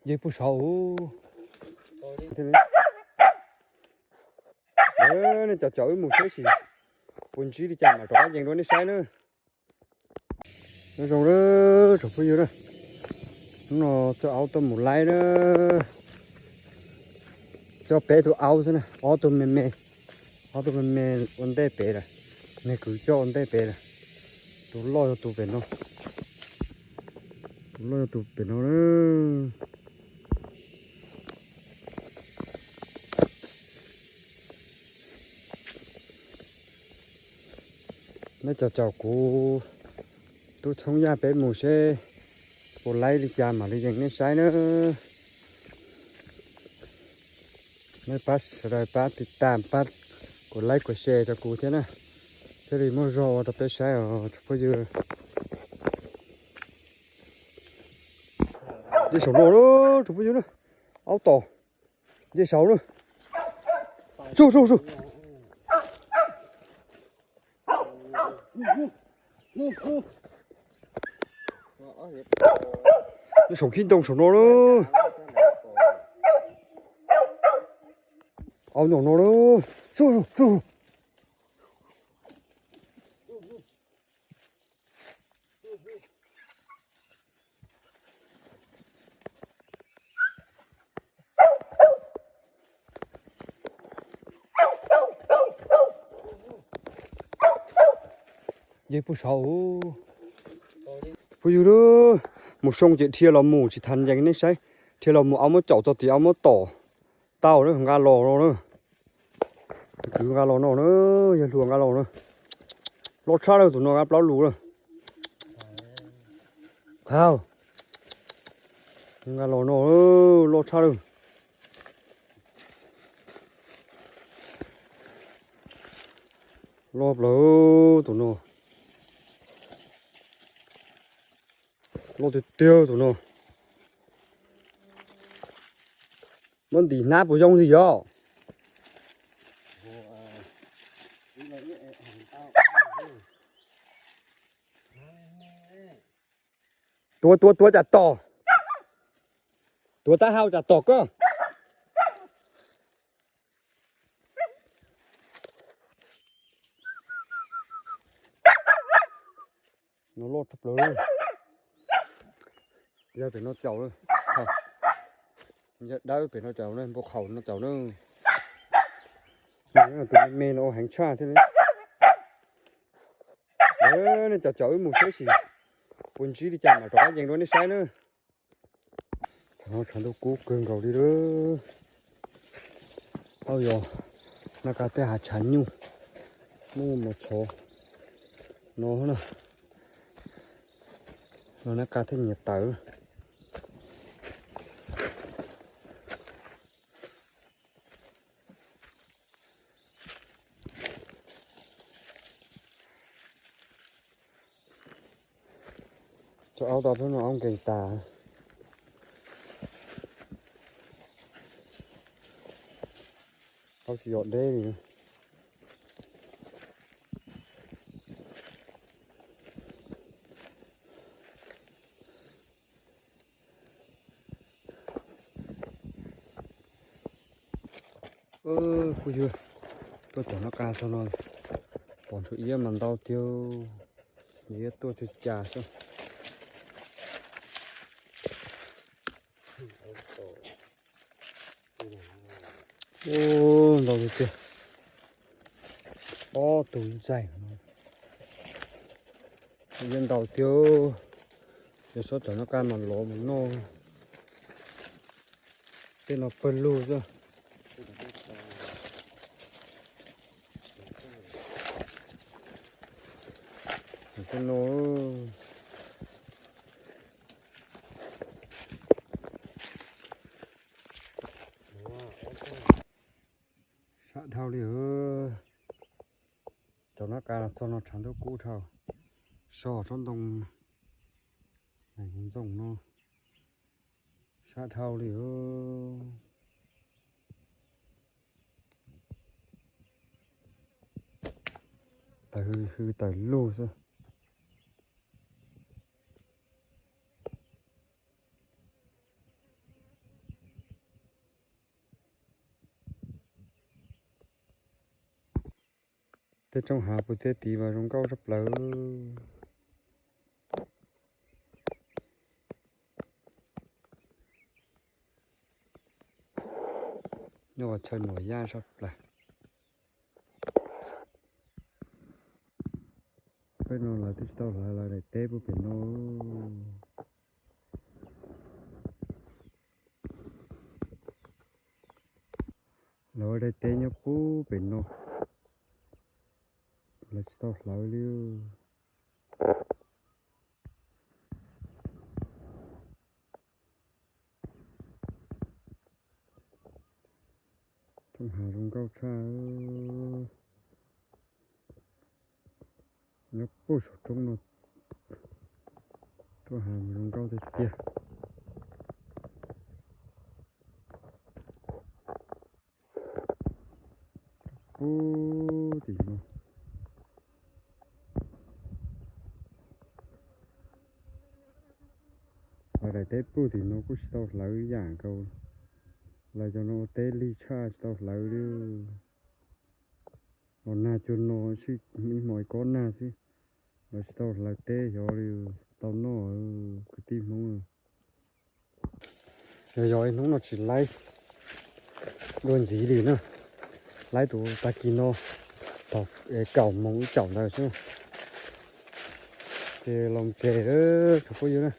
Yog puag saud. Nej caum caum wb mus saib xyuas puas ntsib li cas mam rov qab yees rau nej saib na. Nyob zoo tsoom phooj ywg na, hnub no coj aub tuaj mus laib na. Coj peb tug aub xwb na, ob tug me me, ob tug me me ua ntej pem lawm, nws kwv coj ua ntej pem lawm. Tus loj yog tus pem no, tus loj yog tus pem no na. Nej caum caum kuv tub Txhoob Yaj peb mus seb puas laib li cas mam li yees nej saib na. Nej pab subscribe, pab tiv tam, pab kuv like, kuv share rau kuv thiab na, thiaj li muaj zog ua rau peb saib os tsoom phooj ywg. Nce saum no na tsoom phooj ywg na, aub tom, nce saud na. Su su su. Nyob saum khib ntoo saum no na. Aub nyob no na. Su su su. Yog puag saud. Phooj ywg, mus soo ces dhia los mus tsis tas yees nej saib, dhia los mus aub muab caum txog tid aub muab tom tau na, nqa los no na. Kwv nqa los no na, yawg hluas nqa los na. Loj tshaj lawm tus no nqa plaub lus lawm. Nqa los no, loj tshaj lawm. Loj plaws tus no. Loj tiag tiag tus no. Muab ntim hnab puas yoo li yog? Tuav tuav tuav cas tom. Tuav tab hau cas tom koj. No loj tshaj plaws. Yog pem no caum, yog dawb pem no caum na, npau khaum no caum na. Tus me me no heev tshaj thiab li. Nej caum caum wb mus saib xyuas puas ntsib li cas mam rov qab yees rau nej saib na. Tshav no tshav ntuj kub kawg nkaus li lawm. Aub yog nab qa tej hav tshav nyuj, muaj mos tshov no na. No nab qa thiaj nyiam tawv. Cov aub tau peb no aub nkees tas. Aub tsis yog deb li. Phooj ywg, tuaj caum nab qa txog no, pom ntsuag iab mas ntau tiag, nws iab tuaj tsawg cas xwb. Ntau tiag tiag, ob tug ntxaij. Iab ntau tiag, yog txhob caum nab qa mas lov mus noj. Tej no pawg lug xwb. Tej no sab dhau li. Cov nab qa txog no tshav ntuj kub dhau, so tsob ntoo ntxoog no sab dhau li. Tawv hwj hwj tawv lug xwb. Tej roob hav puag tej tid mas zoo nkauj tshaj plaws. Nyob ua chaw nuam yaj tshaj plaws. Peb no lawv twb tsis tau hlawv, lawv daim teb puag pem no. Lawv daim teb nyob puag pem no, lawv tsis tau hlawv li. Roob hav zoo nkauj tshaj. Nyob puag saum roob no, roob hav zoo nkauj tiag tiag. Puag tim no, lawv daim teb puag tim no kuj tsis tau hlawv yam nkaus. Lawv cov no ua teb lig tshaj tsis tau hlawv li. Los nag cuag no xwb, ib hmo ib kob nag xwb, lawv tsis tau hlawv teb xyov li tau noj kwv tij Hmoob. Yog yog ib hnub no tsis laib dua ntxiv li na, laib tus tag kis no thaum kaum moos ib tsaus ntawd xwb. Ces los tsev, tsoom phooj ywg na,